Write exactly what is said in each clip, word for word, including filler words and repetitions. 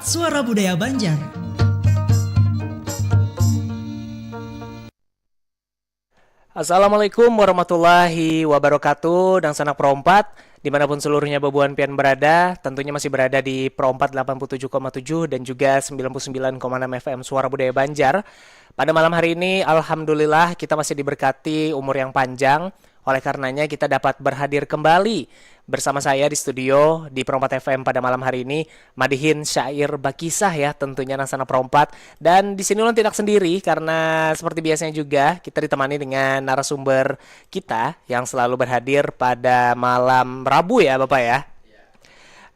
Suara Budaya Banjar. Assalamualaikum warahmatullahi wabarakatuh. Dangsanak Perompat, dimanapun seluruhnya babuhan pian berada, tentunya masih berada di Perompat delapan puluh tujuh koma tujuh dan juga sembilan puluh sembilan koma enam F M Suara Budaya Banjar. Pada malam hari ini, alhamdulillah, kita masih diberkati umur yang panjang. Oleh karenanya, kita dapat berhadir kembali bersama saya di studio di Perompat F M pada malam hari ini, madihin syair bakisah ya, tentunya nang sana Perompat. Dan di sini ulun tidak sendiri karena seperti biasanya juga kita ditemani dengan narasumber kita yang selalu berhadir pada malam Rabu ya, Bapak ya.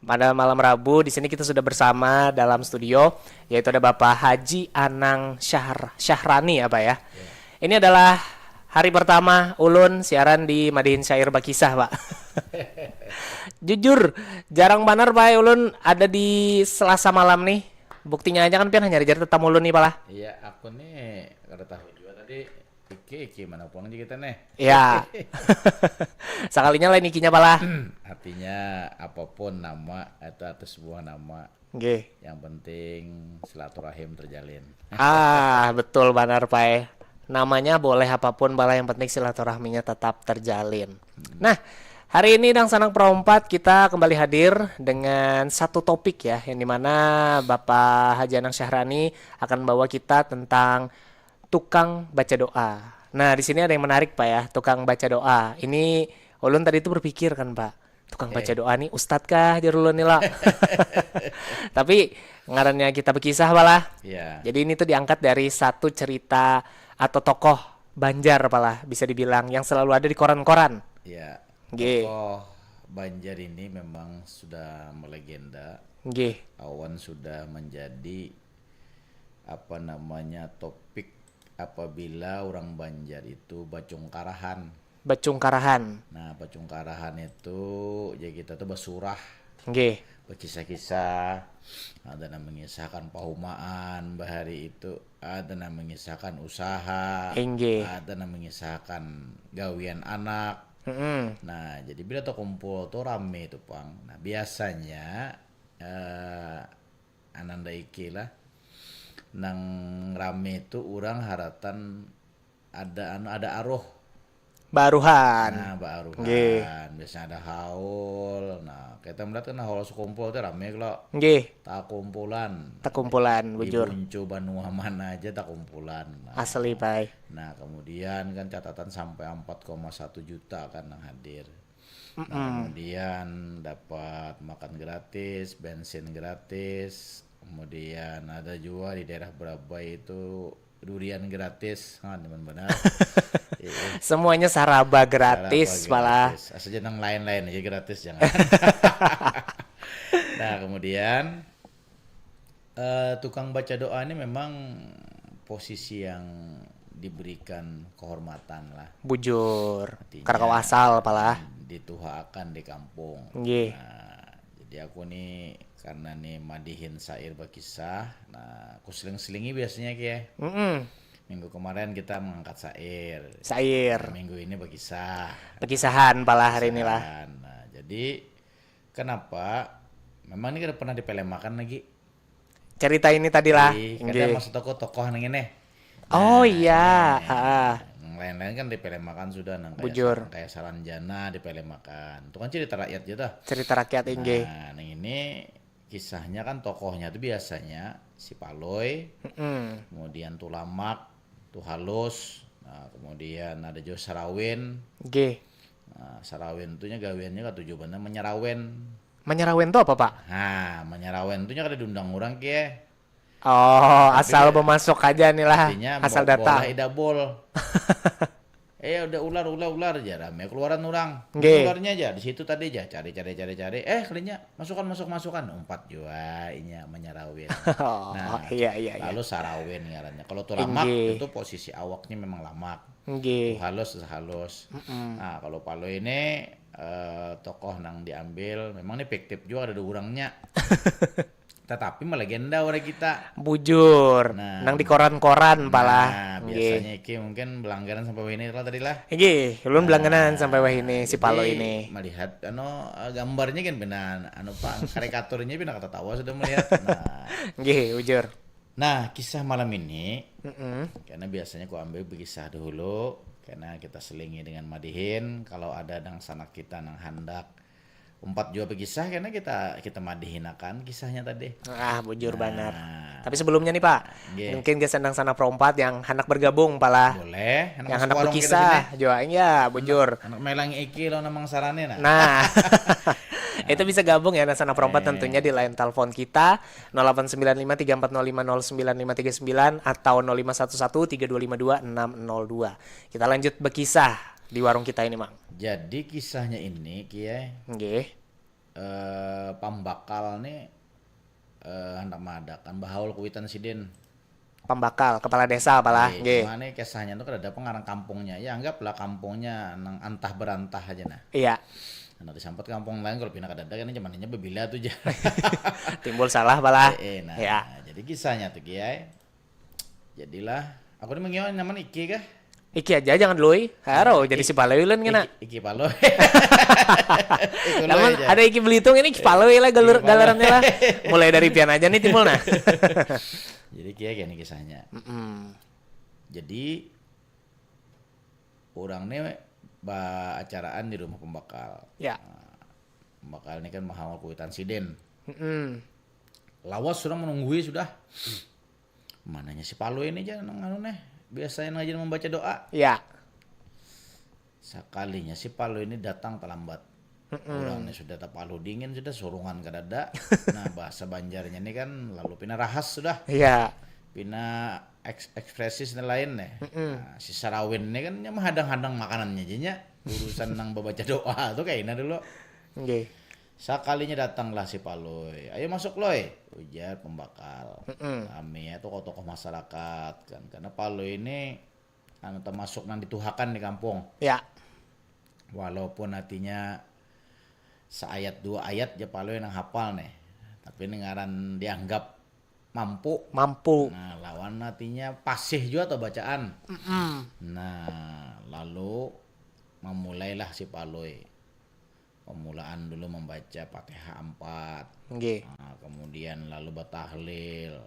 Pada malam Rabu di sini kita sudah bersama dalam studio, yaitu ada Bapak Haji Anang Syahr Syahrani ya, Pak ya. Ini adalah hari pertama ulun siaran di Madihin Syair Bakisah, Pak. Jujur, jarang banar, Pak, ulun ada di Selasa malam nih. Buktinya aja kan pian hanyar jar tetamu ulun nih, Pak lah. Iya, aku nih kada tahu juga tadi iki iki mana pulang aja kita nih. Ya. Sakalinya lain ikinya, Pak lah. Artinya apapun nama itu atau sebuah nama, Nggih. Yang penting silaturahim terjalin. Ah, betul banar, Pai. Namanya boleh apapun, Balah, yang penting silaturahminya tetap terjalin. Nah, hari ini Dangsanak Perompat kita kembali hadir dengan satu topik ya, yang dimana Bapak Haji Anang Syahrani akan membawa kita tentang tukang baca doa. Nah, di sini ada yang menarik, Pak ya, tukang baca doa. Ini ulun tadi itu berpikir kan, Pak, tukang baca doa nih ustadz kah, jar ulun nih lo. Tapi ngarannya kita berkisah, Balah. Iya. Jadi ini tuh diangkat dari satu cerita atau tokoh Banjar, Balah, bisa dibilang yang selalu ada di koran-koran. Iya. Nggih. Tokoh Banjar ini memang sudah melegenda. Nggih. Awan sudah menjadi apa namanya topik apabila orang Banjar itu bacungkarahan. Bacungkarahan. Nah, bacungkarahan itu ya kita tuh basurah. Nggih. Berkisah-kisah. Ada yang mengisahkan pahumaan bahari itu, ada yang mengisahkan usaha, Inggih. Ada yang mengisahkan gawian anak. Mm-mm. Nah, jadi bila terkumpul tuh rame tuh pang. Nah, biasanya eh, ananda iki lah nang rame tu urang haratan ada anu ada aruh. Baaruhan. Nah, baaruhan. Nggih. Biasanya ada haul. Nah, kita melihat kan haul sekumpul itu rame kalau. Nggih. Takumpulan. Takumpulan, bujur. Di buncu banua mana aja takumpulan. Nah, Asli, Pai. Nah, kemudian kan catatan sampai empat koma satu juta kan yang hadir. Nah, kemudian dapat makan gratis, bensin gratis, kemudian ada juga di daerah Berabai itu durian gratis, ah, nyaman benar. Iya. Semuanya saraba gratis, saraba gratis. Malah. Asa jangan lain-lain aja gratis jangan. Nah, kemudian Uh, tukang baca doa ini memang posisi yang diberikan kehormatan lah. Bujur. Artinya, Karena asal palah. Dituhaakan di kampung. Nggih. Nah, jadi aku nih karena nih madihin sair berkisah, nah aku seling-selingi biasanya kia. Mm -mm. Minggu kemarin kita mengangkat sair. Sair. Nah, minggu ini berkisah. Pekisahan palah hari ini lah. Nah, jadi kenapa? Memang ini kada pernah dipelemakan lagi cerita ini tadi lah. Kada maksud aku tokoh nang ini. Oh nah, iya. Nah, lain-lain kan dipelemakan sudah nang kayak Bujur. Sarang, kayak Saranjana dipelemakan. Itu kan cerita rakyat gitu. Cerita rakyat inggih. Nah, nang ini kisahnya kan tokohnya tuh biasanya si Paloi, mm -mm. Kemudian Tulamak, Tuhalus, nah, kemudian ada juga Sarawin. Nggih. Nah, Sarawin tuh nya gawiannya katuju banar menyerawen. Menyerawen tuh apa, Pak? Nah, menyerawen tuh nya kada diundang orang ke. Oh, tapi asal memasuk aja nih lah. Artinya, asal datang. Bola idabol. Eh, udah ular, ular, ular aja rame keluaran orang. Nggih. Ularnya aja di situ tadi aja cari, cari, cari, cari. Eh, kalinya masukkan, masuk, masukkan. Empat jua inya menyerawen. Oh, nah, iya, iya, iya. Lalu sarawin ngarannya. Kalau tuh lamak, itu posisi awaknya memang lamak. Nggih. Halus, halus. Mm -mm. Nah, kalau Palo ini uh, tokoh nang diambil memang ini fiktif juga ada dua orangnya. Tetapi melegenda orang kita. Bujur. Nah, nang di koran-koran pala. Nah, biasanya iki mungkin berlangganan sampai wahini lah tadi lah. Iki, ulun berlangganan nah, sampai wahini si Palo ini. Melihat anu eh, gambarnya kan benar anu pak karikaturnya benar kata tawa sudah melihat. Nah. Nggih, bujur. Nah, kisah malam ini mm -mm. Karena biasanya ku ambil berkisah dahulu karena kita selingi dengan madihin kalau ada dangsanak kita nang handak umpat jua begisah karena kita kita madihinakan kisahnya tadi. Ah, bujur nah. Banar. Tapi sebelumnya nih Pak, yeah. Mungkin gasan dangsanak perompat yang hendak bergabung pala. Boleh. Yang hendak berkisah juga, iya bujur. Anak melang iki lo namang sarane nah. Nah. Itu bisa gabung ya dangsanak perompat eh. Tentunya di line telepon kita nol delapan sembilan lima tiga empat nol lima nol sembilan lima tiga sembilan atau nol lima satu satu tiga dua lima dua enam nol dua. Kita lanjut berkisah di warung kita ini, Mang. Jadi kisahnya ini, Kiai. Nggih. Eh, pambakal nih eh, hendak mengadakan bahaul kuitan sidin. Pambakal, kepala desa apalah. Nggih. Cuma nih kisahnya tuh kada pengarang kampungnya. Ya anggaplah kampungnya nang antah berantah aja nah. Iya. Nah, disampat kampung lain kalau pindah kada ada kan zamannya bebila tuh aja. Timbul salah apalah. Eh, eh, nah, ya. Jadi kisahnya tuh Kiai. Jadilah aku ini mengiau nyaman iki kah? Iki aja jangan dulu. Haro jadi si Palui ulun kena. Iki, iki Palui. Namun ada iki Belitung ini Palui lah galur galarannya lah. Mulai dari pian aja nih timbul nah. Jadi kia gini kisahnya. Mm -mm. Jadi orang nih ba acaraan di rumah pembakal. Ya. Nah, pembakal ini kan mahal kuitan sidin. Mm -mm. Lawas orang menunggui sudah. Mananya si Palui ini aja nang anu neh biasanya rajin membaca doa. Ya. Sakalinya si Palui ini datang terlambat. Mm-mm. Orang ini sudah tapaluh dingin sudah surungan kadada. Nah bahasa Banjarnya ini kan lalu pina rahas sudah. Iya. Pina eks- ekspresi lain nih. Mm-mm. Nah, si Sarawin ini kan nya menghadang-hadang makanannya aja nya. Urusan nang babaca doa tuh kayak ini dulu. Nggih. Sakalinya datanglah si Palui. Ayo masuk Loi, ujar pembakal. Mm-mm. Kami ya tokoh-tokoh masyarakat kan. Karena Palui ini anu termasuk nang dituhakan di kampung. Ya. Walaupun artinya seayat dua ayat ya Palui nang hafal nih. Tapi ini ngaran dianggap mampu. Mampu. Nah, lawan artinya pasih juga atau bacaan. Mm-mm. Nah, lalu memulailah si Palui. Pemulaan dulu membaca Fatihah empat. Nggih. Nah, kemudian lalu bertahlil.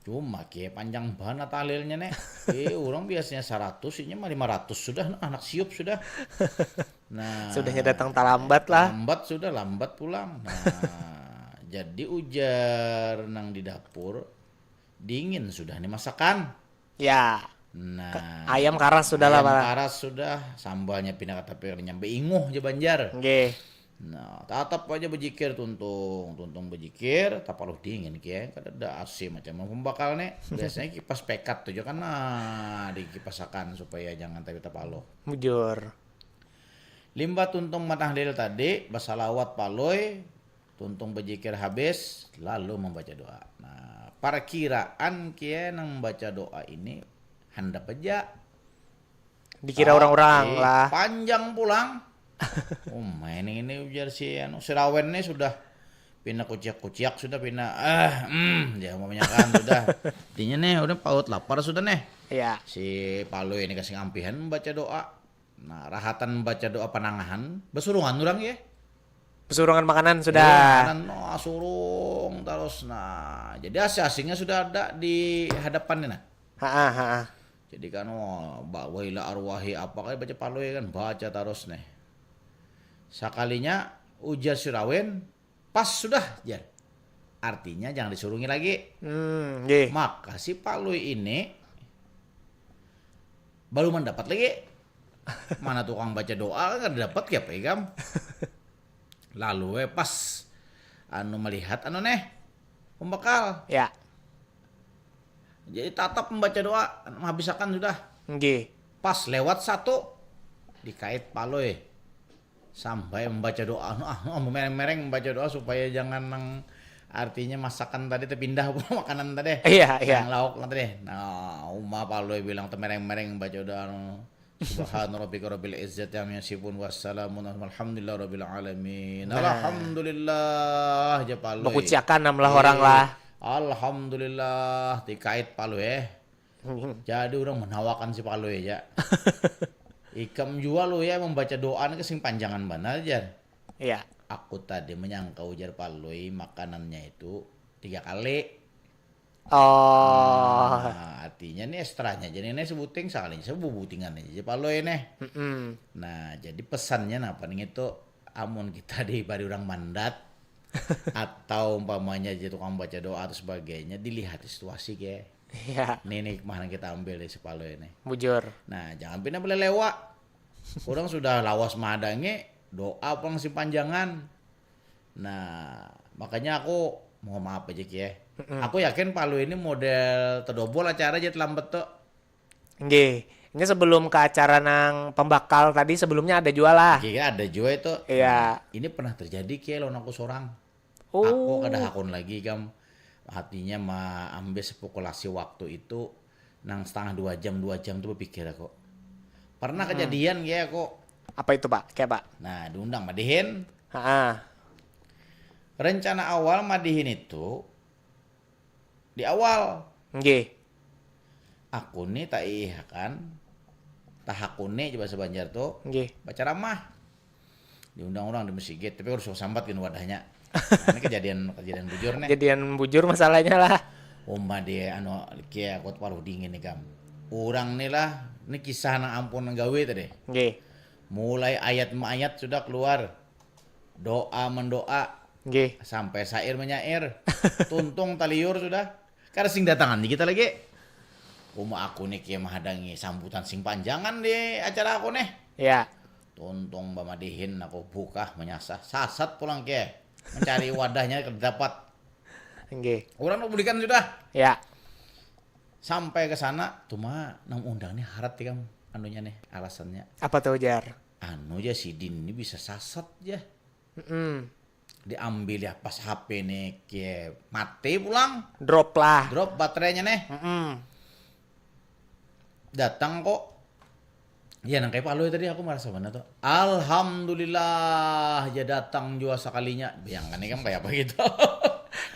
Cuma kia panjang banget tahlilnya nih. Eh, orang biasanya seratus ini mah lima ratus sudah nah, anak siup sudah. Nah, sudahnya datang terlambat lah. Lambat sudah, lambat pulang. Nah, jadi ujar nang di dapur dingin sudah nih masakan. Ya. Nah, ayam karas sudah lah. Ayam karas sudah, sambalnya pindah kata nyampe inguh aja Banjar. Nggih. Nah, tatap aja bejikir tuntung, tuntung bejikir, tapaluh dingin kia, kada ada A C macam pembakal nih. Biasanya kipas pekat tuh kan nah dikipasakan supaya jangan tapi tapaluh. Bujur. Limbah tuntung matahlil tadi, basalawat Palui, tuntung bejikir habis, lalu membaca doa. Nah, parkiraan kia nang membaca doa ini handap aja. Dikira orang-orang lah. Panjang pulang. Oh main ini ujar si anu si Rawen nih sudah pina kuciak-kuciak sudah pina ah hmm dia mau menyakan sudah. Intinya nih udah paut lapar sudah nih. Iya. Si Palui ini kasih ngampihan membaca doa. Nah, rahatan membaca doa panangahan, besurungan orang ya. Besurungan makanan sudah. Iya, makanan, oh, surung terus. Nah, jadi asing-asingnya sudah ada di hadapannya nah. Haa, haa. Jadi kan oh, bawa ila arwahi apa kayak baca Palui kan baca terus nih. Sakalinya ujar si Rawen pas sudah jar. Artinya jangan disurungi lagi. Hmm, nggih. Maka si Palui ini baru mendapat lagi. Mana tukang baca doa kan kada dapat ya Pak Ikam. Lalu eh pas anu melihat anu neh pembekal. Ya. Jadi tatap membaca doa menghabisakan sudah. Nggih. Pas lewat satu dikait Palui. Sampai membaca doa anu ah, anu mereng-mereng membaca doa supaya jangan nang artinya masakan tadi terpindah makanan tadi. Iya, iya. Yang lauk tadi. Nah, uma Palui bilang temereng-mereng membaca doa anu Subhana rabbika rabbil izzati amma yasifun, wassalamun alhamdulillah rabbil alamin. Nah. Alhamdulillah, ja Palui. Bakuciakan nam lah orang lah. Alhamdulillah, tikait Palui, eh. Jadi orang menawakan si Palui aja. Ikam jua, Lui, ya, membaca doa ni sing panjangan banar, jar. Iya. Aku tadi menyangka, ujar Palui, makanannya itu tiga kali. Oh. Nah, artinya nih, extranya aja nih, nih sebuting, sekalinya sebubutingan aja, Palui, nih. Mm-mm. Nah, jadi pesannya napa nih itu, amun kita dibari orang mandat, atau umpamanya jadi tukang baca doa atau sebagainya, dilihat situasi ke. Iya. Nih, nih, mana kita ambil dari si Palui ini. Bujur. Nah, jangan pina belelewa. Orang sudah lawas mahadangi, doa pang si panjangan. Nah, makanya aku mohon maaf aja, Ki, ya. Mm-mm. Aku yakin Palui ini model tedobol acara aja terlambat tuh. Nggih. Ini sebelum ke acara nang pembakal tadi, sebelumnya ada jua lah. Nggih, ada jua itu. Iya. Nah, ini pernah terjadi, Ki, lawan aku seorang. Oh. Aku kada hakun lagi, kam. Hatinya maambil spekulasi waktu itu nang setengah dua jam, dua jam tuh berpikir aku. Pernah kejadian kayak aku. Apa itu, Pak? Kayak apa? Nah, diundang madihin. Ha. Rencana awal madihin itu di awal. Nggih. Aku nih tak iihakan, tak hakuni, coba sebanjar tuh. Nggih. Baca ramah. Diundang orang di masjid, tapi harus sambat gin wadahnya. Nah, ini kejadian, kejadian bujur nih. Kejadian bujur masalahnya lah. Uma dia, anu, kia, aku paruh dingin nih, kam. Orang nih lah, ini kisah nang ampun nang gawe tadi. Nggih. Mulai ayat meayat sudah keluar. Doa mendoa. Nggih. Sampai syair menyair. Tuntung taliur sudah. Kada sing datangan kita lagi. Uma aku nih kia mahadangi sambutan sing panjangan di acara aku nih. Ya. Tuntung bamadihin aku bukah menyasah. Sasat pulang kia. Mencari wadahnya kada dapat. Nggih. Orang bulikan sudah. Ya. Sampai ke sana, cuma nang undang nih harat, kam, anunya nih, alasannya. Apa tuh, jar? Anu ja, sidin ini bisa sasat ja. Mm-mm. Diambil ya pas H P nih, kie, mati pulang. Drop lah. Drop baterainya nih. Mm-mm. Datang kok. Ya, nang kayak Palui tadi aku merasa benar tuh. Alhamdulillah, ya datang jua sekalinya. Bayangkan nih, kan, kayak apa gitu.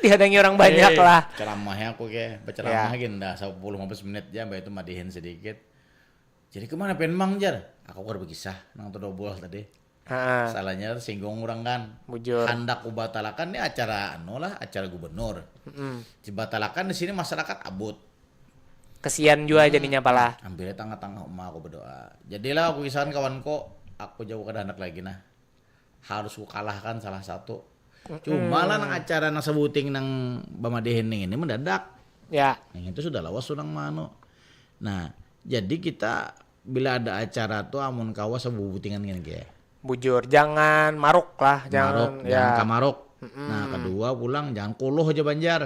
Dihadangi orang banyak. Eh, lah. Ceramahnya aku kayak, berceramah. Ya. Gin dah sepuluh lima belas menit aja, mbak itu madihin sedikit. Jadi kemana pen mang, jar? Aku kada berkisah, nang tuh double tadi. Ha. Salahnya tersinggung orang, kan. Bujur. Handak kubatalakan nih acara anu lah, acara gubernur. Mm-mm. Dibatalakan di sini masyarakat abut. Kesian jua. Hmm. Jadinya pala. Ambilnya tengah-tengah uma aku berdoa. Jadilah aku kisahan kawanku, aku jauh kada handak lagi nah. Harus ku kalahkan salah satu. Mm-mm. Cuma lah nang acara nang sebuting nang bamadihin ning ini mendadak. Ya. Yang itu sudah lawas sudah manu. Nah, jadi kita bila ada acara tuh amun kawa sebubutingan gini, kayak. Bujur, jangan maruk lah, jangan, maruk, ya. Jangan kamaruk. Mm-mm. Nah, kedua pulang jangan kuluh aja banjar.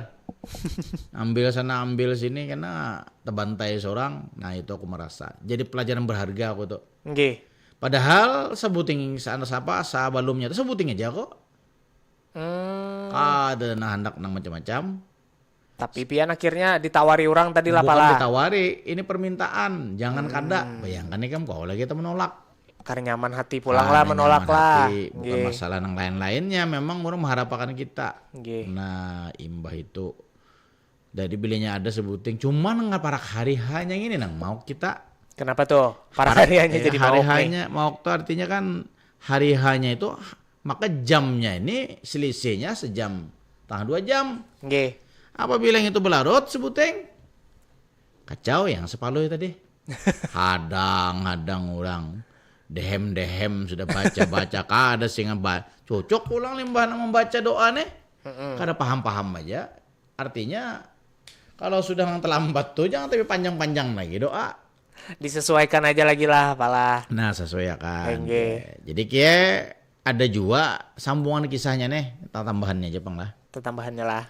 Ambil sana, ambil sini, kena tebantai seorang. Nah, itu aku merasa. Jadi pelajaran berharga aku tuh. Nggih. Padahal sebuting sana sapa, sabalumnya tuh sebuting aja kok. Hmm. Ada nah handak nang macam-macam. Tapi pian akhirnya ditawari orang tadi lah. Bukan pala. Ditawari, ini permintaan, jangan. Hmm. Kada. Bayangkan nih, kam, kau lagi kita menolak. Kada nyaman hati pulang. Ah, lah, kada menolak nyaman lah. Hati. Bukan. Nggih. Masalah nang lain-lainnya, memang orang mengharapkan kita. Nggih. Nah, imbah itu. Jadi bilanya ada sebuting, cuma nang parak hari hanya ini nang mau kita. Kenapa tuh? Parak hari hanya. Hari, eh, jadi hari mauk nih. Hanya mauk tuh artinya kan hari hanya itu. Maka jamnya ini selisihnya sejam, tengah dua jam. Nggih. Apabila yang itu belarut sebuting, kacau yang sepaluh tadi. Hadang, hadang orang. Dehem, dehem sudah baca, baca. Kada sing ngeba-, cocok pulang limbah nang membaca doa nih. Mm-mm. Kada paham-paham aja. Artinya, kalau sudah nang terlambat tuh, jangan tapi panjang-panjang lagi doa. Disesuaikan aja lagi lah, pala. Nah, sesuaikan. Nggih. Jadi, kie, ada jua sambungan kisahnya nih, tambahannya aja pang lah. Tambahannya lah.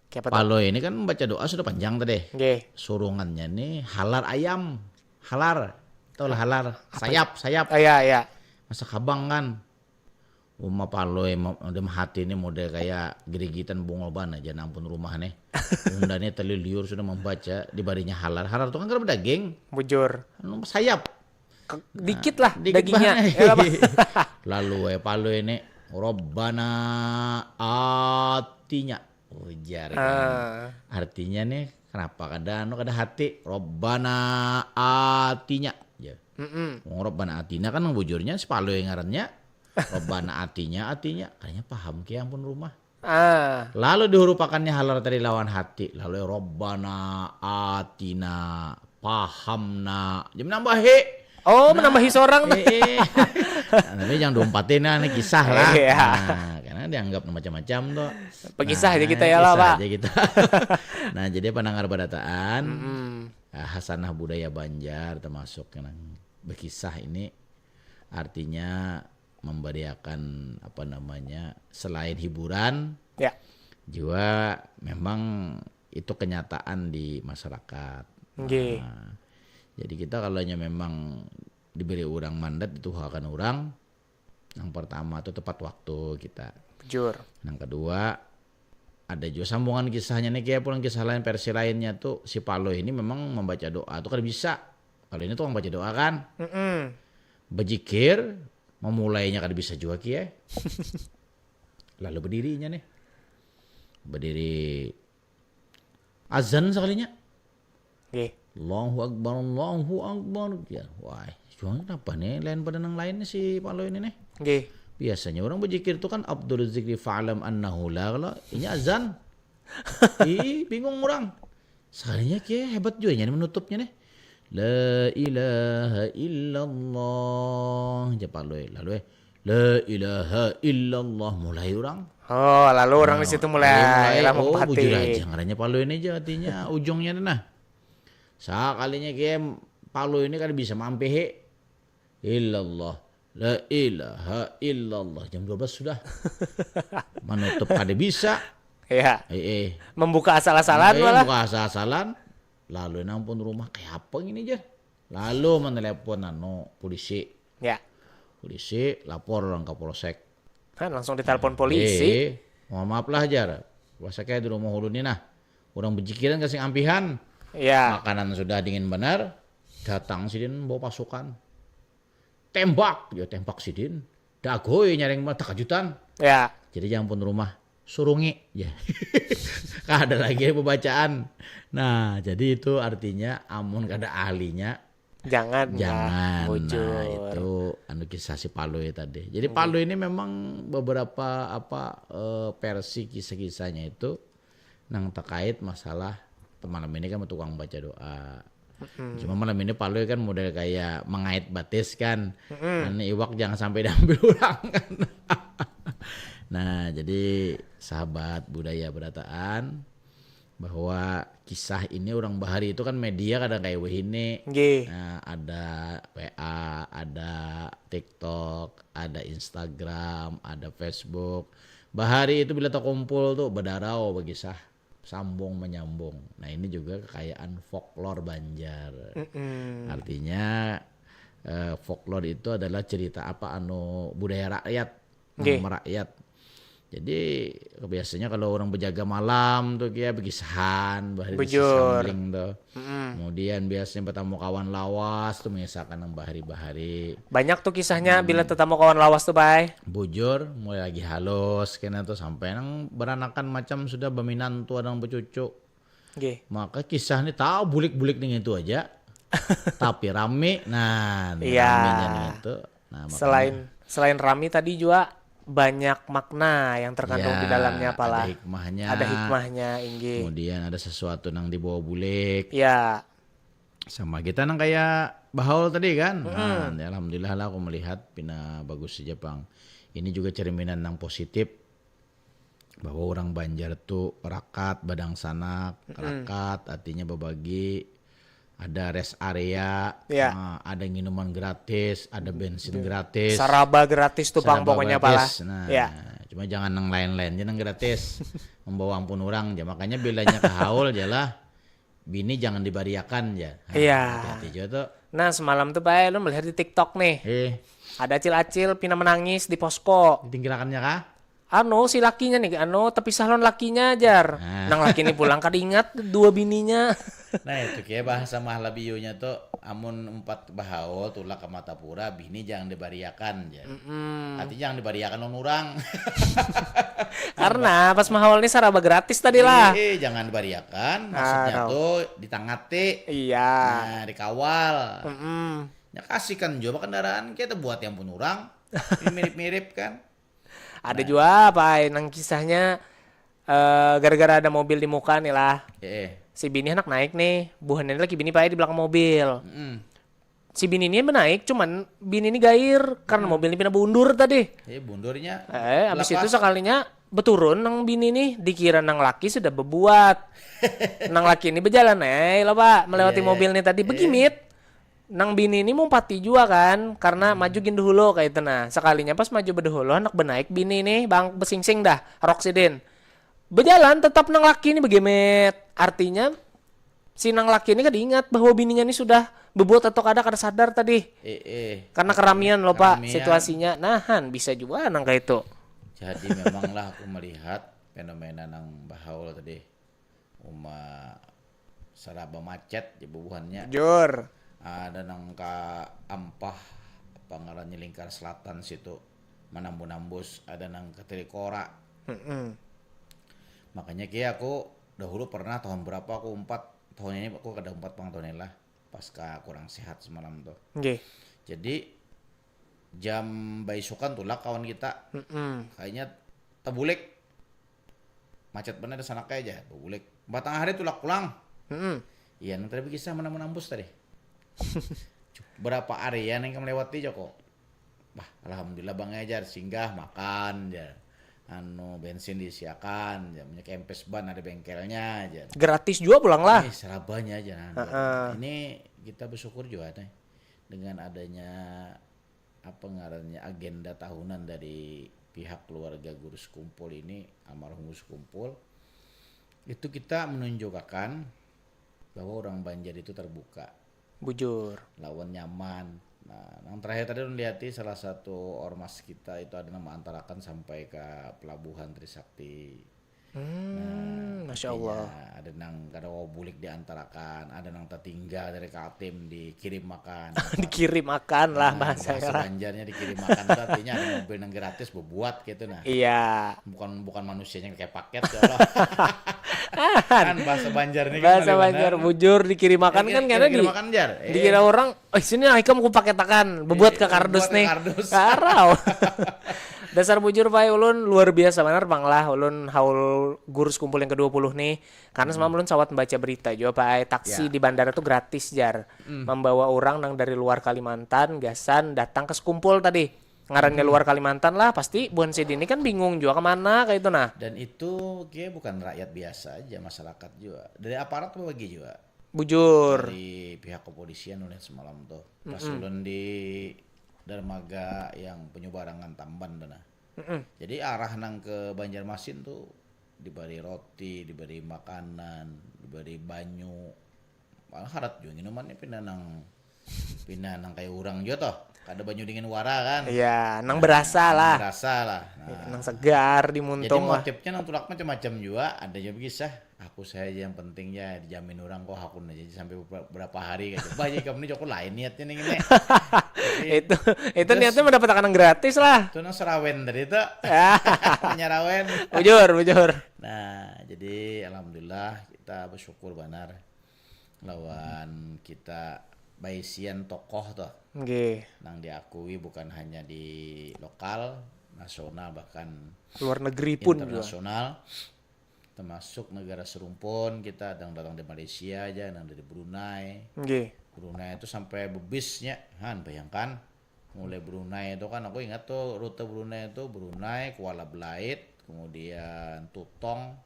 Kayak apa tuh? Palui ini kan membaca doa sudah panjang tadi. Nggih. Surungannya nih halar ayam. Halar. Tahu lah halar? Apa? Sayap, sayap. Oh, iya, iya. Masak habang kan. Uma Palui, ma-, udah hati ini model kayak gerigitan bungul bana aja, ampun rumah nih. Unda nih teli liur sudah membaca, dibarinya halar. Halar tuh kan kada bedaging. Bujur. Anu, sayap. Dikit lah dagingnya. Lalu eh Palui ini, Rabbana atinya, ujar kan. Artinya nih, kenapa kada anu, kada hati? Rabbana atinya. Ya. Wong Rabbana atina kan bujurnya si Palui ngarannya. Rabbana atinya, atinya. Kayaknya paham ki ampun rumah. Ah. Lalu dihurupakannya halar tadi lawan hati. Lalu Rabbana atina pahamna. Jadi nambahi. Oh, nah, menambahi seorang. Eh, eh. Nah, tapi jangan diumpatin nah, ini kisah lah. Iya. Nah, karena dianggap macam-macam tuh. Pekisah nah, aja kita ya lah, Pak. Aja kita. Nah, jadi pendengar badataan, mm-mm. Ah, hasanah budaya Banjar termasuk yang berkisah ini artinya memberiakan apa namanya selain hiburan ya. Juga memang itu kenyataan di masyarakat. Nggih. Nah, jadi kita kalau hanya memang diberi orang mandat dituhakan orang, yang pertama tuh tepat waktu kita. Bujur. Yang kedua ada juga sambungan kisahnya nih kayak pulang kisah lain versi lainnya tuh si Palo ini memang membaca doa tuh kan bisa. Kalau ini tuh membaca doa kan. Mm-mm. Bejikir memulainya kada bisa juga kia. Lalu berdirinya nih. Berdiri azan sekalinya. Nggih. Allahu Akbar, Allahu Akbar. Ya, wah, cuma kenapa nih lain pada nang lain nih si Palo ini nih? Nggih. Biasanya orang berzikir itu kan Abdul Zikri fa'lam annahu la kalau ini azan. Ih, bingung orang. Sekalinya kia hebat juga nih menutupnya nih. La ilaha illallah. Aja Palo. Lalu eh La ilaha illallah mulai orang. Oh, lalu orang di situ mulai, mulai, oh, bujur aja ngarannya Palo ini aja artinya ujungnya nih nah. Sakalinya kia Palo ini kada bisa mampehe illallah. La ilaha illallah jam dua belas sudah. Menutup kada bisa. Ya. Eh, eh. Membuka asal-asalan eh, malah. Membuka asal-asalan. Lalu nampun rumah kayak apa gini aja. Lalu menelepon anu polisi. Ya. Polisi lapor orang ke polsek. Kan langsung ditelepon polisi. Eh, mohon maaf lah jar. Polseknya di rumah ulun ni nah. Orang bejikiran kasih ampihan. Ya. Makanan sudah dingin benar. Datang sidin bawa pasukan. Tembak, ya tembak sidin. Dagoi nyaring mah takajutan. Ya. Jadi jangan pun rumah surungi ya. Kada lagi pembacaan. Nah, jadi itu artinya amun kada ahlinya Jangan, jangan. Nah, itu anu kisah si Palui tadi. Jadi Palui ini memang beberapa apa eh, versi kisah-kisahnya itu nang terkait masalah malam ini kan tukang baca doa. Hmm. Cuma malam ini Palui kan model kayak mengait batis kan. Hmm. Nah, ini iwak jangan sampai diambil orang kan. Nah, jadi sahabat budaya berataan bahwa kisah ini orang bahari itu kan media kadang kayak wahini. Nah, ada W A, ada TikTok, ada Instagram, ada Facebook. Bahari itu bila terkumpul tuh berdarau berkisah sambung menyambung. Nah, ini juga kekayaan folklore Banjar. Mm-mm. Artinya eh, folklore itu adalah cerita apa anu budaya rakyat. Nggih. Merakyat. Jadi biasanya kalau orang berjaga malam tuh kia begisahan bahari sambling tuh. Mm-mm. Kemudian biasanya bertemu kawan lawas tuh mengisahkan yang bahari-bahari. Banyak tuh kisahnya hmm. Bila tetamu kawan lawas tuh, Bay. Bujur, mulai lagi halus kena tuh sampai nang beranakan macam sudah berminantu ada yang bercucu. Nggih. Maka kisah ini tahu bulik-bulik nih itu aja. Tapi rame. Nah, iya. Ramenya nih itu. Nah, selain selain rami tadi juga banyak makna yang terkandung ya, di dalamnya apalah. Ada hikmahnya. Ada hikmahnya, inggih. Kemudian ada sesuatu nang dibawa bulik. Ya. Sama kita nang kayak bahaul tadi kan. Mm-hmm. Nah, ya, alhamdulillah lah aku melihat pina bagus saja pang. Ini juga cerminan nang positif bahwa orang Banjar tuh rakat badang sanak, mm-hmm. Rakat artinya berbagi ada rest area, ya. Nah, ada minuman gratis, ada bensin gratis, saraba gratis tuh pang pokoknya gratis. Nah, ya. Cuma jangan yang lain-lain aja yang gratis. Membawa ampun orang aja. Makanya bilanya ke haul aja lah. Bini jangan dibariakan aja. Nah, iya. Hati-hati juga tuh. Nah, semalam tuh Pak lu melihat di TikTok nih. Eh. Ada acil-acil pina menangis di posko. Ditinggilakannya kah? Anu si lakinya nih, anu tepisah lawan lakinya jar. Nah. Nang laki ini pulang kada ingat dua bininya. Nah itu kayak bahasa mahlabiyunya tuh amun umpat bahaul tulak ka Martapura, bini jangan dibariakan, jar. Mm-mm. Artinya jangan dibariakan lawan urang. Karena pas mahaul ni saraba gratis tadi lah. Eh, eh, jangan dibariakan, maksudnya Harau. Tuh ditangati. Iya. Nah, dikawal. Mm-mm. Ya kasihkan juga kendaraan kita buat yang pun urang. Ini mirip-mirip kan. Ada juga apa ai, nang kisahnya eh, gara-gara ada mobil di muka nih lah. Eh, eh. Si bini anak naik nih, buhannya lagi bini pakai di belakang mobil. Mm-mm. Si bini ini menaik, cuman bini ini gair karena mobil ini pindah bundur tadi. Jadi bundurnya. Eh, habis lepas. Itu sekalinya beturun nang bini nih, dikira nang laki sudah bebuat. Nang laki ini berjalan eh lah pak, melewati Iya, mobil nih tadi begimit. Nang bini ini mumpati juga kan, karena maju gin dahulu kayak itu nah. Sekalinya pas maju bedahulu, anak benaik bini nih, bang besingsing dah, rok sidin. Berjalan tetap nang laki ini begimit. Artinya si nang laki ini kada ingat bahwa bininya ini sudah bebuat atau kada, kada sadar tadi. Eh, eh. Karena keramian loh pak Keramian. Situasinya. Nahan bisa juga nang kayak itu. Jadi memanglah aku melihat fenomena nang bahaul tadi. Uma saraba macet di bubuhannya. Jujur. Ada nang ka ampah apa ngarannya Lingkar Selatan situ manambu-nambus, ada nang ke Trikora. Mm-mm. Makanya kia aku dahulu pernah tahun berapa aku umpat, tahun ini aku kada umpat pang tahun ini lah, pas ka kurang sehat semalam tuh. Nggih. Jadi jam baisukan tulak kawan kita, Mm-mm. kayaknya tebulik macet benar di sana kayak aja, tebulik batang hari tulak pulang. Mm-mm. Iya, nang tadi kisah mana menambus tadi. Berapa area yang melewati Joko? Bah, alhamdulillah bang ajar singgah makan aja. Anu bensin diisiakan, ya, punya kempes ban ada bengkelnya aja. Gratis juga pulang lah. Ini serabanya aja nah. Heeh. Ini kita bersyukur juga nih dengan adanya apa ngarannya agenda tahunan dari pihak keluarga Guru Sekumpul ini, almarhum Guru Sekumpul, itu kita menunjukkan bahwa orang Banjar itu terbuka Bujur. Lawan nyaman. Nah, yang terakhir tadi ulun lihati salah satu ormas kita itu ada nang maantarakan sampai ka pelabuhan Trisakti. Hmm, Masya Artinya, Allah. Ada nang kada kawa bulik diantarakan, ada nang tertinggal dari Kaltim dikirim makan. Dikirim akan lah Nah, bahasa bahasa lah. Banjarnya dikirim makan itu artinya ada mobil nang gratis bebuat gitu nah. Iya. Bukan bukan manusianya kayak paket ya Allah. Kan bahasa Banjar ini kan Bahasa paling Banjar benar. Bujur dikirim akan Iya, kan iya, karena di dikirim akan, Jar. Iya. Dikira orang, oh sini ikam ku paket akan bebuat ke Iya, kardus bebuat ke nih. Kardus. Karau. Dasar bujur pai ulun luar biasa banar pang lah ulun haul Guru Sekumpul yang kedua puluh nih. Karena semalam ulun sawat membaca berita juga pai taksi Ya. di bandara tuh gratis jar. Membawa orang nang dari luar Kalimantan gasan datang ke Sekumpul tadi. Ngarannya luar Kalimantan lah pasti buhan sidin ini kan bingung juga kemana kayak itu nah. Dan itu dia bukan rakyat biasa aja, masyarakat juga. Dari aparat bagi juga. Bujur. Dari pihak kepolisian ulun semalam tuh. Pas ulun di dermaga yang penyeberangan Tamban tuh nah. Mm-mm. Jadi arah nang ke Banjarmasin tuh diberi roti, diberi makanan, diberi banyu. Malah harat juga minumannya pindah nang pindah nang kayak urang juga toh. Kada banyu dingin wara kan. Iya, nang berasa lah. Berasa lah. Nah, Nang segar di jadi muntung lah. Motifnya nang tulak macam-macam juga, ada juga kisah. Aku saja yang penting ya dijamin orang kok hakun aja sampai ber- berapa hari gitu. Bah, jadi kamu ini Joko lain niatnya nih ini. Itu itu niatnya mendapat makanan gratis lah. Itu nang serawen tadi tuh. Nyarawen. Bujur, bujur. Nah, jadi alhamdulillah kita bersyukur banar lawan kita baisian tokoh tuh Nggih. nang diakui bukan hanya di lokal, nasional bahkan Luar negeri pun juga. Internasional, termasuk negara serumpun kita ada yang datang dari Malaysia aja, ada yang dari Brunei. Nggih. Brunei itu sampai bebisnya, han bayangkan mulai Brunei itu kan aku ingat tuh rute Brunei itu Brunei, Kuala Belait, kemudian Tutong,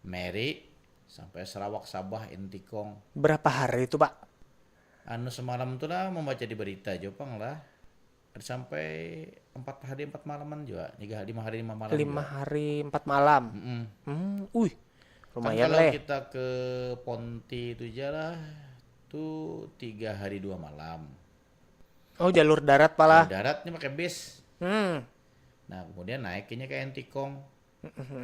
Mary, sampai Sarawak, Sabah, Intikong. Berapa hari itu, Pak? Anu semalam tuh lah membaca di berita Jepang lah. Ada sampai empat hari empat malaman juga, tiga lima hari lima malam. Lima juga. Hari empat malam. Mm-mm. Hmm, wih, Kan lumayan kalau leh. Kita ke Ponti itu aja lah, tuh tiga hari dua malam. Oh, jalur darat pala. Daratnya pakai bis. Hmm. Nah kemudian naiknya ke Entikong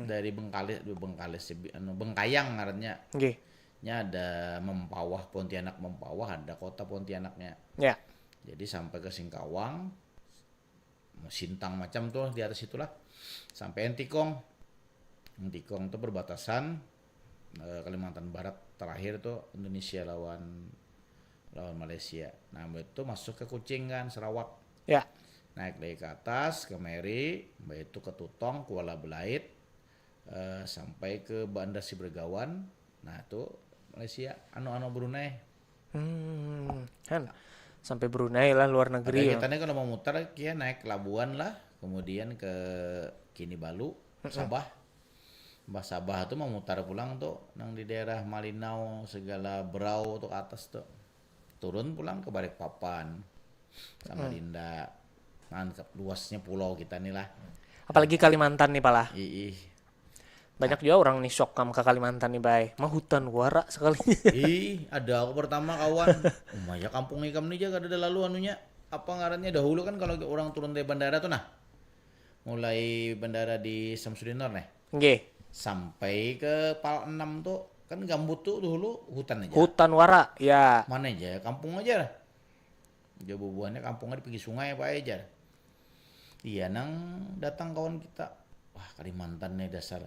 dari Bengkalis, Bengkalis Sebi- anu, Bengkayang ngarannya. Nggih. Nya ada Mempawah, Pontianak Mempawah, ada kota Pontianaknya. Ya. Jadi sampai ke Singkawang, Sintang macam tuh di atas itulah. Sampai Ntikong. Ntikong tuh perbatasan eh, Kalimantan Barat terakhir tuh Indonesia lawan lawan Malaysia. Nah, itu masuk ke Kucing kan, Sarawak. Ya. Naik lagi ke atas, ke Mary, mbah itu ke Tutong, Kuala Belait, eh, sampai ke Bandar Sibergawan. Nah, itu Malaysia, anu-anu Brunei. Hmm, kan sampai Brunei lah, luar negeri. Kita nih kalau mau mutar kia naik Labuan lah, kemudian ke Kinabalu, Sabah. Mbah Sabah tuh mau mutar pulang tuh nang di daerah Malinau segala Berau tuh ke atas tuh. Turun pulang ke Balikpapan sama Dinda. Nah, luasnya pulau kita nih lah. Apalagi Kalimantan nih pala. Ih, Banyak juga orang nih syok kam ke Kalimantan nih, bay. Mah hutan wara sekali. Ih, ada aku pertama kawan. Umaya kampung ikam nih jaga ada lalu anunya. Apa ngarannya dahulu kan kalau orang turun dari bandara tuh nah. Mulai bandara di Samsudinur nih. Nggih. Sampai ke Pal enam tuh kan gambut tuh dulu hutan aja. Hutan wara, ya. Mana aja, kampung aja lah. Jauh bubuhannya kampungnya di pinggir sungai apa aja. Iya, nang datang kawan kita. Wah, Kalimantan nih dasar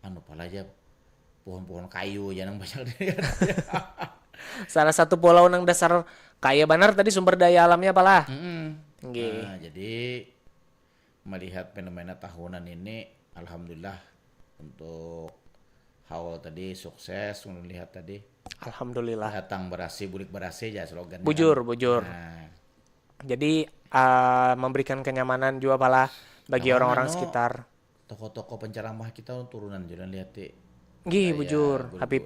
anu pala aja pohon-pohon kayu aja nang banyak. Salah satu pulau nang dasar kaya banar tadi sumber daya alamnya apalah. Mm-mm. Nggih. Nah, jadi melihat fenomena tahunan ini, alhamdulillah untuk haul tadi sukses melihat tadi Alhamdulillah. Datang berasi, bulik berasi aja slogan. Bujur, bujur. Nah, Jadi ah, memberikan kenyamanan juga pala bagi Kawan orang-orang anu, sekitar. Toko-toko penceramah kita turunan juga lihat ti. Nggih, Kayak bujur. guru-guru. Habib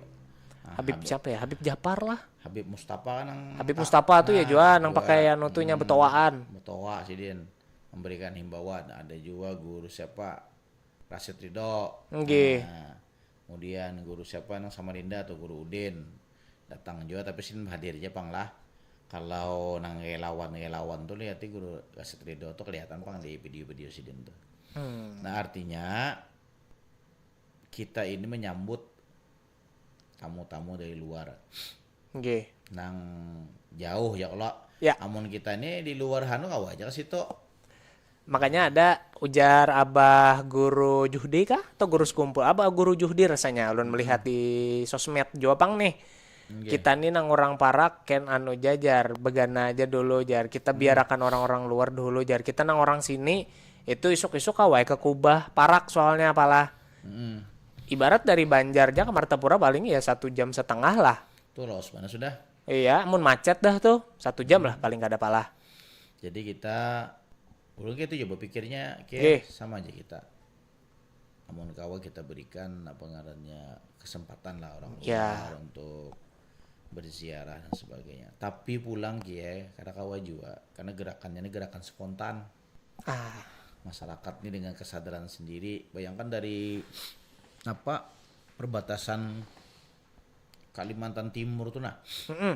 Ah, Habib siapa ya? Habib Japar lah. Habib Mustafa kan nang Habib ah, Mustafa tuh ya ah, juga nang pakai anu tuh nya betoaan. Betoa sidin memberikan himbauan. Ada juga guru siapa, Rasid Ridho. Nggih. Nah, kemudian guru siapa nang Samarinda atau guru Udin datang juga tapi sidin hadir aja pang lah. Kalau nang relawan-relawan tuh lihat guru Rasid Ridho tuh kelihatan pang di video-video sidin tuh. Hmm. Nah, artinya kita ini menyambut tamu-tamu dari luar Nggih. nang jauh ya kalau Ya. Amun kita ini di luar hanu kawa aja ke situ. Makanya ada ujar Abah Guru Juhdi kah? Atau Guru Sekumpul? Abah Guru Juhdi rasanya. Ulun melihat di sosmed jua pang nih. Kita nih nang orang parak ken anu jajar, begana aja dulu jar. Kita biarakan orang-orang luar dulu jar. Kita nang orang sini itu isuk-isuk kawai ke kubah parak soalnya apalah. Mm-mm. Ibarat dari Banjar aja ke Martapura paling ya satu jam setengah lah. Tuh los mana sudah. Iya, mun macet dah tuh satu jam lah paling kada palah. Jadi kita ulun kayak itu coba pikirnya Oke. Kayak sama aja kita. Amun kawa kita berikan apa ngarannya kesempatan lah orang Ya. luar untuk berziarah dan sebagainya. Tapi pulang kia kada kawa juga karena gerakannya ini gerakan spontan. Ah, Masyarakat ini dengan kesadaran sendiri. Bayangkan dari apa perbatasan Kalimantan Timur tuh nah mm-mm.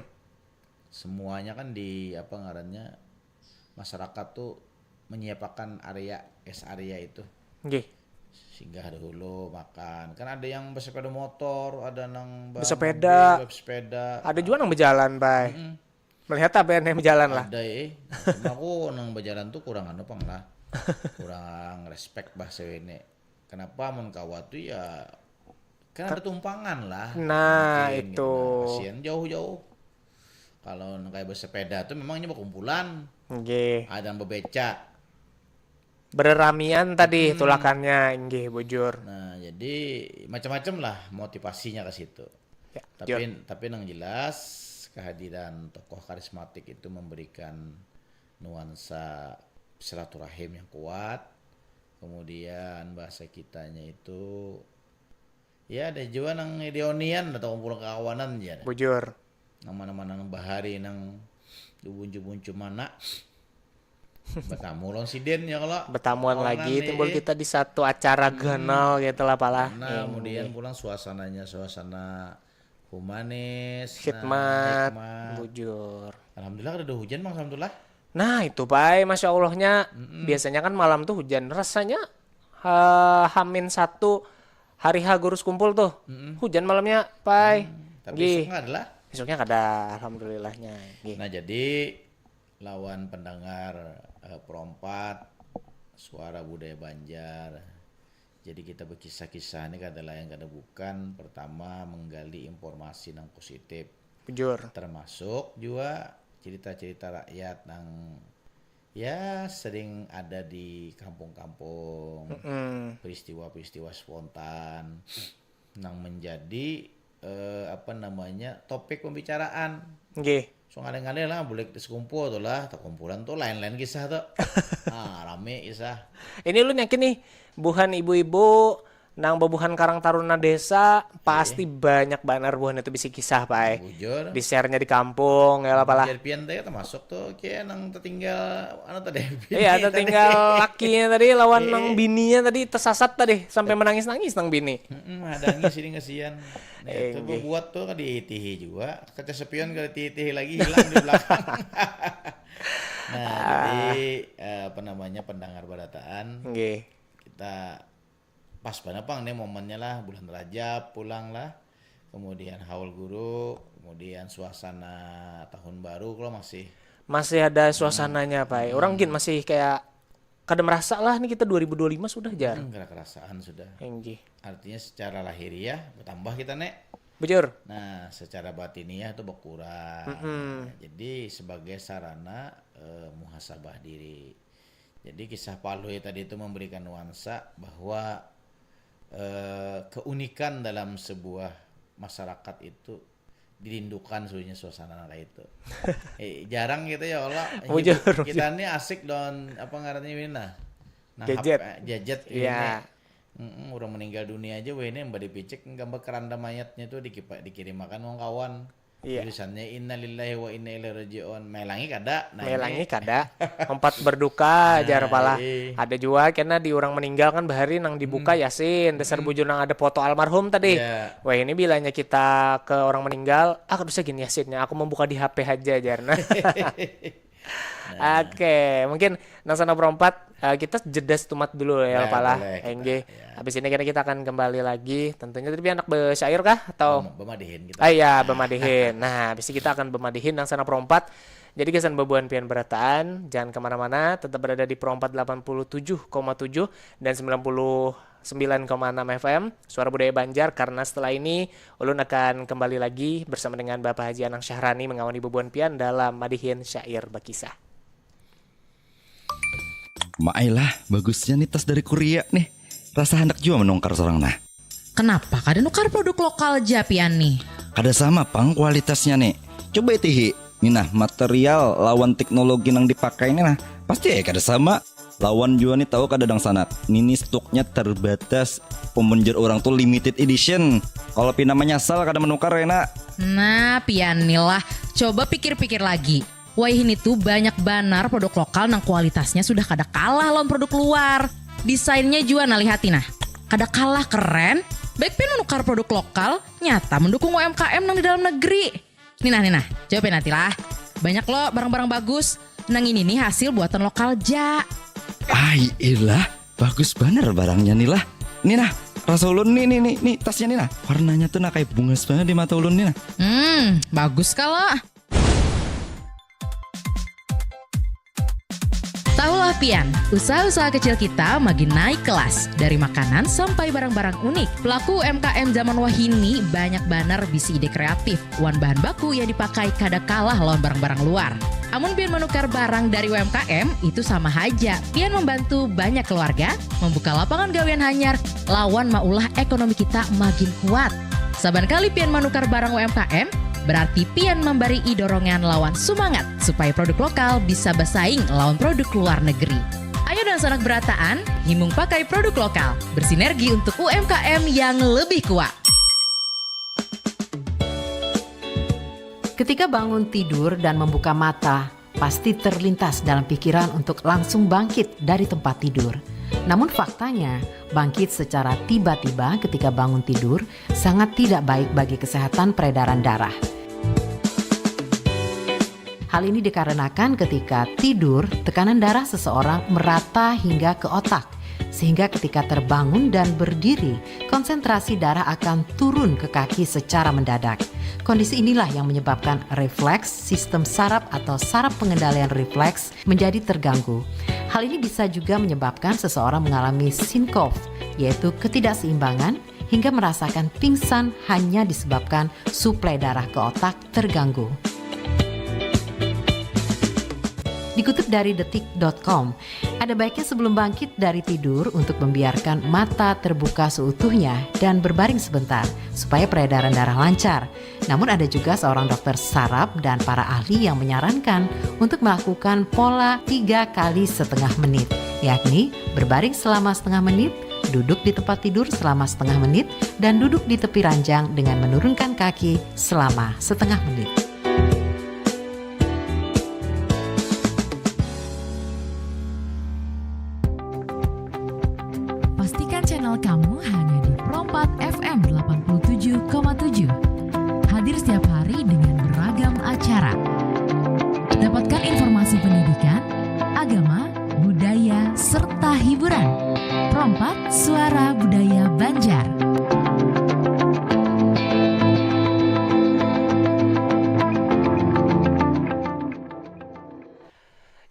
Semuanya kan di apa ngarannya masyarakat tuh menyiapkan area rest area itu Nggih. Singgah dahulu makan kan ada yang bersepeda motor ada nang ba- Bersepeda. mobil, bersepeda Ada juga nang berjalan, bay. Mm-mm. Melihat apa yang berjalan lah. Ada eh cuma aku nang berjalan tuh kurang anu pang lah kurang respect bah ini kenapa mun kawa tuh ya kan ada tumpangan lah Nah, Mungkin itu. Nah, kasihan jauh-jauh kalau nang kayak bersepeda tuh memangnya berkumpulan Nggih. ada yang bebeca Bereramian tadi tulakannya, nggih bujur. Nah, jadi macam-macam lah motivasinya ke situ. Ya, Tapi tapi yang jelas kehadiran tokoh karismatik itu memberikan nuansa silaturahim yang kuat. Kemudian bahasa kitanya itu ya ada juga nang reunian atau kumpul kawanan ya. Bujur. Nang mana-mana nang bahari nang dubuncu-buncu mana. Bertamu lawan sidin ya kalau. Bertamuan Kawanan lagi nih. timbul kita di satu acara ganal gitu lah pala. Nah, kemudian pulang suasananya suasana humanis, nah, Khidmat, hikmat. Bujur. Alhamdulillah kada ada hujan bang, alhamdulillah. Nah itu bay, masya Allahnya biasanya kan malam tuh hujan. Rasanya ha, Hamin satu hari ha gurus kumpul tuh hujan malamnya bay. Tapi isuknya adalah isuknya kada, alhamdulillahnya. Nah, jadi lawan pendengar uh, Perompat, Suara Budaya Banjar. Jadi kita berkisah-kisah ini kada lain kada bukan, pertama menggali informasi yang positif. Bujur. Termasuk juga cerita-cerita rakyat yang ya sering ada di kampung-kampung, mm -mm. Peristiwa-peristiwa spontan yang menjadi eh, apa namanya topik pembicaraan. Nggih. So ngalih-ngalih lah bulik di sekumpul tuh lah, tak kumpulan tuh lain-lain kisah tuh. Ah, rame kisah. Ini lu yakin nih buhan ibu-ibu nang babuhan Karang Taruna Desa pasti banyak banar buhan itu bisi kisah pai. Bujur. Di share-nya di kampung ya lah pala. Biar pian teh termasuk tuh kayak nang tertinggal anu tadi. Iya, tertinggal lakinya tadi lawan nang bininya tadi tersasat tadi sampai menangis-nangis nang bini. Heeh, ada nangis ini kasihan. Nah, itu buat tuh kan diitihi juga. Kaca spion kalau diitihi lagi hilang di belakang. Nah, jadi eh, apa namanya pendengar barataan. Nggih. Kita pas banget pang nih momennya lah bulan Rajab pulang lah. Kemudian haul guru, kemudian suasana tahun baru kalau masih masih ada suasananya, hmm. Pak. Orang gin masih kayak kada merasa lah nih kita dua ribu dua puluh lima sudah jar. Hmm, kada kerasaan sudah. Enggih. Artinya secara lahiriah bertambah kita nek. Bujur. Nah, secara batiniah itu berkurang. Mm -hmm. Jadi sebagai sarana eh, muhasabah diri. Jadi kisah Palui tadi itu memberikan nuansa bahwa eh, keunikan dalam sebuah masyarakat itu dirindukan sebenarnya suasana kayak itu. Eh, jarang gitu ya Allah. Bujur, kita ini asik don apa ngarannya ini nah. Nah, gadget. Gadget ini. Mm-mm, orang meninggal dunia aja weh ini yang badi picik gambar keranda mayatnya tuh dikipa, dikirim makan wong kawan. Iya. Tulisannya innalillahi wa inna ilaihi rajiun. Melangi kada. Nah, melangi kada. Empat berduka nah, jar pala. Iya. Ada juga karena di orang meninggal kan bahari nang dibuka hmm. Yasin. Dasar hmm. Bujur nang ada foto almarhum tadi. Iya. Wah ini bilanya kita ke orang meninggal, ah kada usah gini Yasinnya. Aku membuka di H P aja jar. Nah. Nah. Oke, mungkin nang sana berempat uh, kita jeda setumat dulu ya, ya pala. Enggih. Ya. Habis ini kira kita akan kembali lagi. Tentunya tadi anak bersyair kah atau bemadihin kita. Ah iya, bemadihin. Nah, habis ini kita akan bemadihin nang sana perompat. Jadi kesan bebuan pian berataan, jangan kemana-mana, tetap berada di Perompat delapan puluh tujuh koma tujuh dan sembilan puluh sembilan koma enam F M, Suara Budaya Banjar, karena setelah ini ulun akan kembali lagi bersama dengan Bapak Haji Anang Syahrani mengawani bebuan pian dalam madihin syair bakisah. Maailah, bagusnya nih tas dari Korea nih. Rasa handak jua menukar sorang nah. Kenapa kada nukar produk lokal ja pian nih? Kada sama pang kualitasnya nih. Coba itihi. Nih nah, material lawan teknologi nang dipakai nih nah. Pasti ya kada sama. Lawan jua nih tahu kada dangsanak. Nini stoknya terbatas. Pemunjur orang tuh limited edition. Kalau pina menyasal kada menukar ya nak. Nah, pian nih lah. Coba pikir-pikir lagi. Wayah ini tuh banyak banar produk lokal nang kualitasnya sudah kada kalah lawan produk luar. Desainnya jua nah lihati nah. Kada kalah keren, baik pian menukar produk lokal, nyata mendukung U M K M nang di dalam negeri. Ninah, ninah, jawab ya nanti lah. Banyak lo barang-barang bagus, nang ini nih hasil buatan lokal ja. Ai ilah, bagus banar barangnya nih lah. Nih nah, rasa ulun nih, nih, nih, nih, tasnya nih nah. Warnanya tuh nah kayak bungas banget di mata ulun nih nah. Hmm, bagus kalau. Tahulah pian, usaha-usaha kecil kita makin naik kelas. Dari makanan sampai barang-barang unik. Pelaku U M K M zaman wahini banyak banar bisi ide kreatif. Wan bahan baku yang dipakai kada kalah lawan barang-barang luar. Amun pian menukar barang dari U M K M, itu sama haja pian membantu banyak keluarga, membuka lapangan gawian hanyar, lawan maulah ekonomi kita makin kuat. Saban kali pian menukar barang U M K M, berarti pian memberi dorongan lawan sumangat supaya produk lokal bisa bersaing lawan produk luar negeri. Ayo dan sanak berataan, himung pakai produk lokal, bersinergi untuk U M K M yang lebih kuat. Ketika bangun tidur dan membuka mata, pasti terlintas dalam pikiran untuk langsung bangkit dari tempat tidur. Namun faktanya, bangkit secara tiba-tiba ketika bangun tidur sangat tidak baik bagi kesehatan peredaran darah. Hal ini dikarenakan ketika tidur, tekanan darah seseorang merata hingga ke otak, sehingga ketika terbangun dan berdiri, konsentrasi darah akan turun ke kaki secara mendadak. Kondisi inilah yang menyebabkan refleks sistem saraf atau saraf pengendalian refleks menjadi terganggu. Hal ini bisa juga menyebabkan seseorang mengalami sinkop, yaitu ketidakseimbangan, hingga merasakan pingsan hanya disebabkan suplai darah ke otak terganggu. Dikutip dari detik dot com, ada baiknya sebelum bangkit dari tidur untuk membiarkan mata terbuka seutuhnya dan berbaring sebentar supaya peredaran darah lancar. Namun ada juga seorang dokter saraf dan para ahli yang menyarankan untuk melakukan pola tiga kali setengah menit, yakni berbaring selama setengah menit, duduk di tempat tidur selama setengah menit, dan duduk di tepi ranjang dengan menurunkan kaki selama setengah menit. Pastikan channel kamu hanya di Pro empat F M delapan puluh tujuh koma tujuh. Hadir setiap hari dengan beragam acara. Dapatkan informasi pendidikan, agama, budaya, serta hiburan. Pro empat, Suara Budaya Banjar.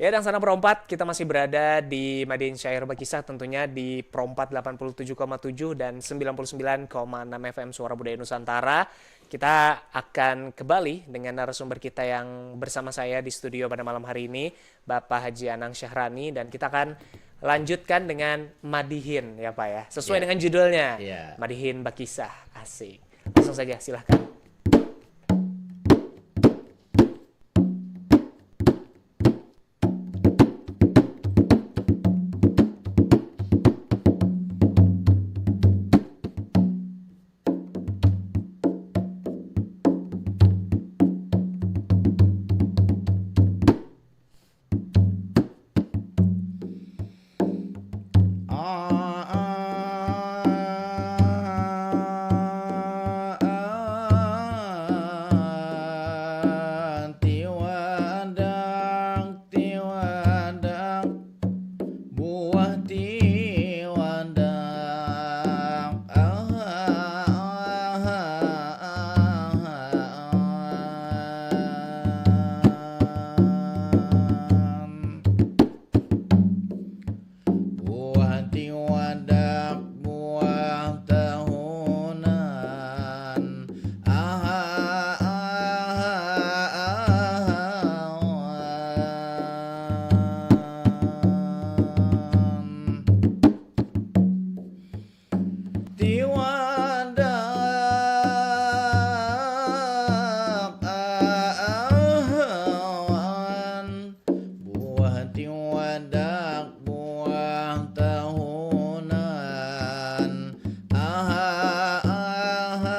Ya, dan sana Pro empat, kita masih berada di Madihin Syair Bakisah, tentunya di Pro empat delapan puluh tujuh koma tujuh dan sembilan puluh sembilan koma enam F M Suara Budaya Nusantara. Kita akan kembali dengan narasumber kita yang bersama saya di studio pada malam hari ini, Bapak Haji Anang Syahrani, dan kita akan lanjutkan dengan madihin, ya, Pak, ya. Sesuai Ya. dengan judulnya, Ya. Madihin Bakisah. Asik. Langsung saja, silahkan. Tiwadak, tiwadak, buah tiwadak. Buah tiwadak, buah tahunan. Aha, aha, aha. Tiwadak, awan. Buah tiwadak, buah tahunan. Aha, aha,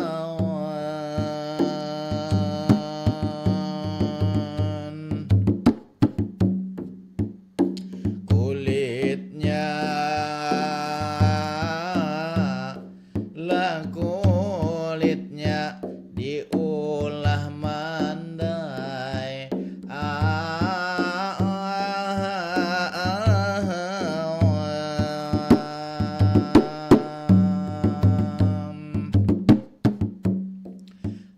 awan. Kulitnya, lah kulitnya diulah mandai. Ah, ah, ah, ah, ah.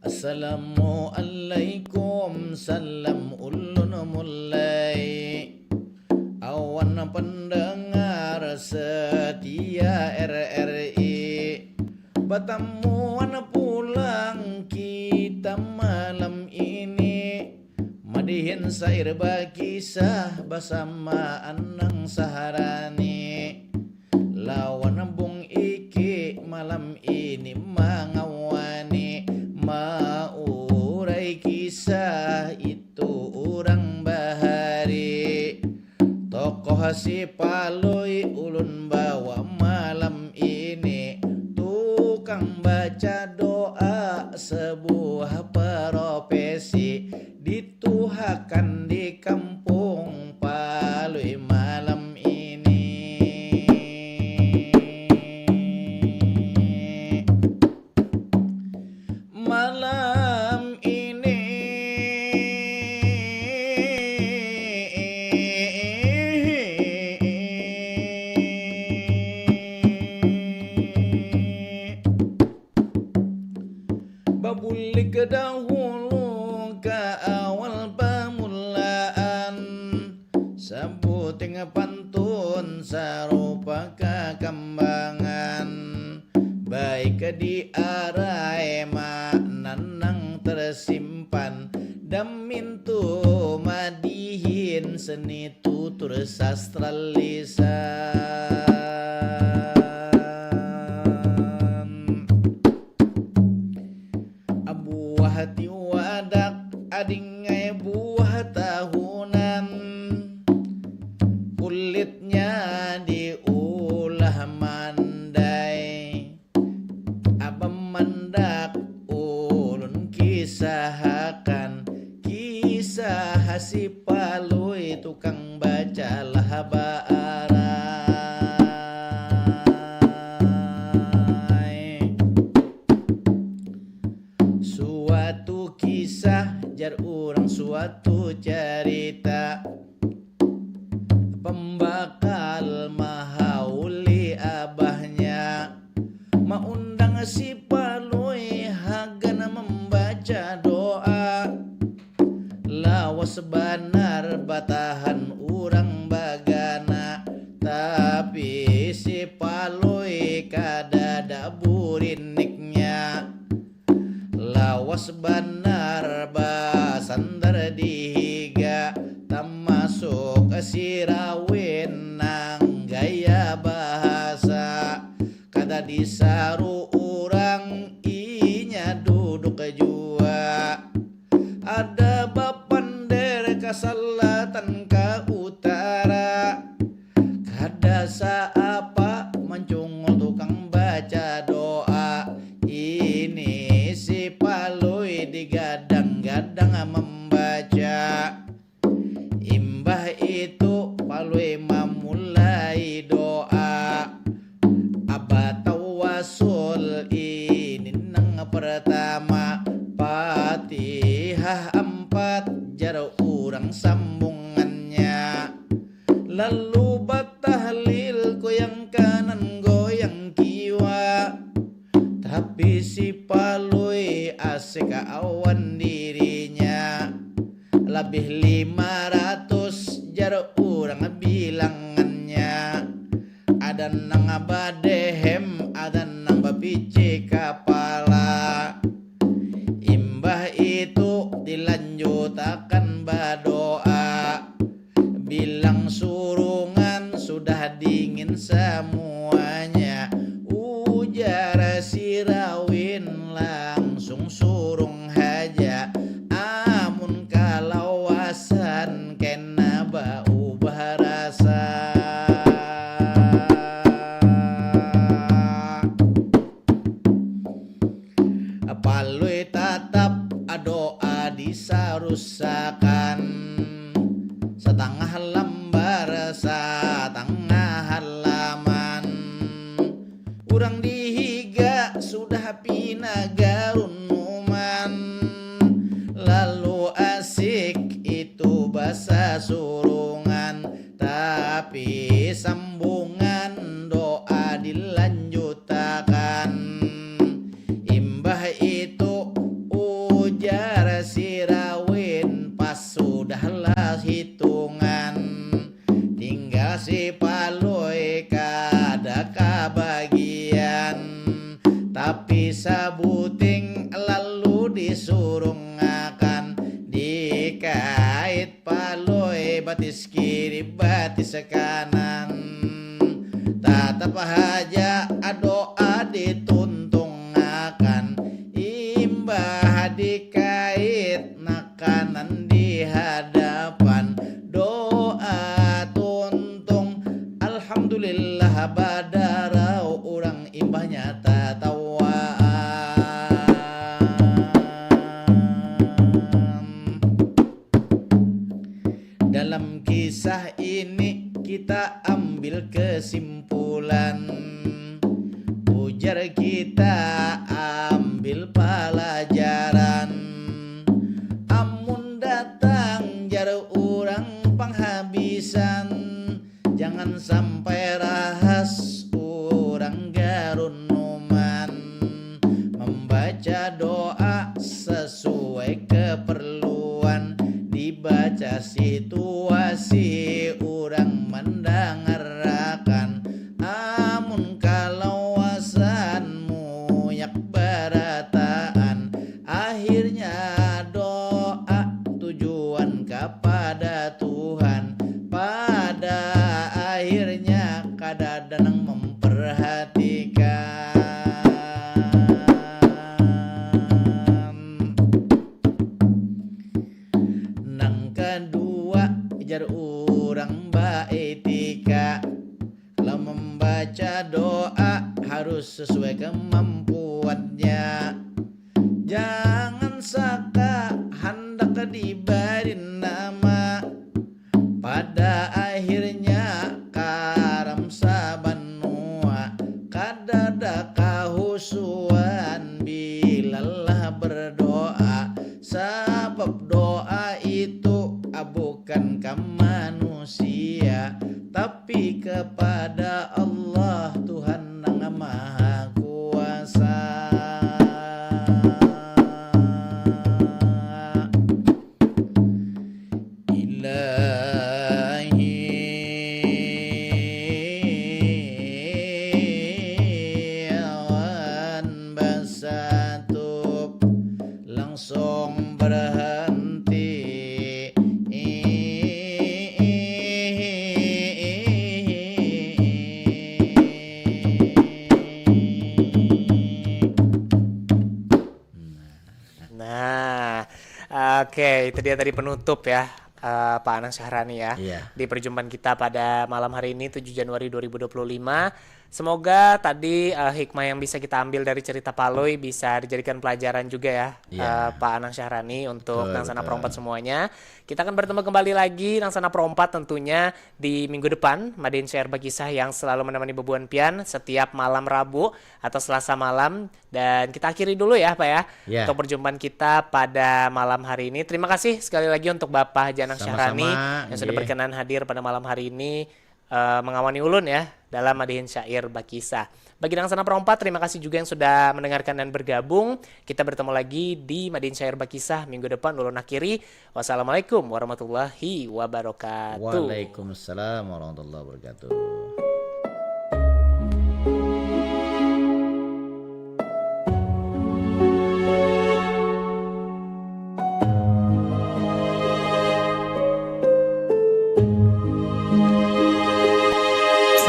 Assalamualaikum, salam ulun mulai. Awan pendengar setia R R I, batamuan pulang kita malam ini. Madihin syair bakisah basamaan nang saharani. Lawan Bung Iki malam ini mangawani, maurai kisah itu urang bahari. Tokoh si Palui ulun bawa malam ini, tukang baca doa sebuah profesi, dituhakan di kampung Palui malam ini. Malam ini Bulik dahulu ka awal pamulaan, sabuting pantun sarupa kakambangan, baik diarai makna nang tersimpan, damintu madihin seni tutur sastra lisan. Buah tiwadak adingai buah tahunan, kulitnya diulah mandai. Abah mandak ulun kisahakan kisah si Palui tukang baca lah baarai. Suatu kisah, jar urang, suatu carita, pambakal mahauli abahnya, maundang si Palui hagan mambaca doa. Lawas banar batahan urang bagana, tapi si Palui kadada buriniknya. Lawas banar basandar di higa, tamasuk si Rawin nang gaya bahasa. Kada disaru urang, inya duduk jua. Ada bapander ka salatan ka utara. Kada saapa mancungul tukang baca doa. Ini si Palui digadang-gadang mambaca. Imbah itu Palui mamulai doa. Abah tawasul ini nang pertama, Fatihah ampat, jar urang sambungannya. Lalu batahlil goyang kanan goyang kiwa. Tapi si Palui asik awan dirinya. Labih lima ratus jar urang bilangannya. Ada nang badehem, ada nang bapici kapala. Imbah itu dilanjutakan badoa. Bilang surungan sudah dingin samuanya, ujar si Rawin langsung surung haja. Amun kalawasan kena baubah rasa. Palui tatap doa disarusakan, satangah lambar satangah halaman. Urang di higa sudah pina garunuman, lalu asik itu basasurungan, tapi sambungan doa dilanjutakan. Imbah itu ujar si Rawin, pas sudahlah hitungan, tinggal si Palui kada kabagian. Tapi sabuting lalu disurungakan, dikait Palui batis kiri batis kanan. Tatap haja doa dituntungakan, imbah dikait nakanan di hadapan, doa tuntung. Alhamdulillah badarau urang imbahnya tatawaan. Dalam kisah ini kita ambil kesimpulan, ujar kita ambil palajaran. Amun datang jar urang panghabisan, jangan sampai rahas urang garunuman. Mambaca doa situasi urang mandangarakan. Amun kalawasan muyak barataan, akhirnya doa tujuan kapada Tuhan. Pada akhirnya kadada nang memperhatikan. Nang kedua, jar urang baetika, kalau membaca doa harus sesuai kemampuannya. Jangan saka handak dibari nama. Pada akhirnya karam sabanua, kadada kahusuan bilalah berdoa. Sabab doa itu bukan ka manusia, tapi kepada Allah Tuhan nang maha kuasa. Ilahi awan basatu langsung berhenti. Nah, oke, itu dia tadi penutup ya, eh, Pak Anang Syahrani ya. Iya. Di perjumpaan kita pada malam hari ini, tujuh Januari dua ribu dua puluh lima. Semoga tadi, eh, hikmah yang bisa kita ambil dari cerita Palui bisa dijadikan pelajaran juga ya, Iya. eh, Pak Anang Syahrani, untuk Betul, Nang Sanak betul. Perompat semuanya. Kita akan bertemu kembali lagi, Nang Sanak Perompat, tentunya di minggu depan, Madihin Syair Bakisah yang selalu menemani bebuan pian setiap malam Rabu atau Selasa malam. Dan kita akhiri dulu ya, Pak ya, Ya. untuk perjumpaan kita pada malam hari ini. Terima kasih sekali lagi untuk Bapak Haji Anang Sama-sama, Syahrani yang sudah nggih. Berkenan hadir pada malam hari ini, eh, mengawani ulun ya dalam Madihin Syair Bakisah. Bagi Nang Sanak Perompat, terima kasih juga yang sudah mendengarkan dan bergabung. Kita bertemu lagi di Madihin Syair Bakisah minggu depan. Ulun akhiri. Wassalamualaikum warahmatullahi wabarakatuh. Waalaikumsalam warahmatullahi wabarakatuh.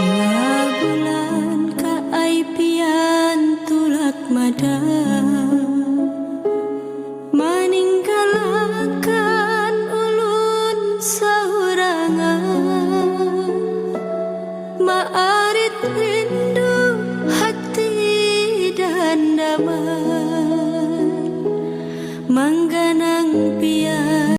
Dua bulan ka ai pian tulak mada, maningkalakan ulun saurangan. Maaf.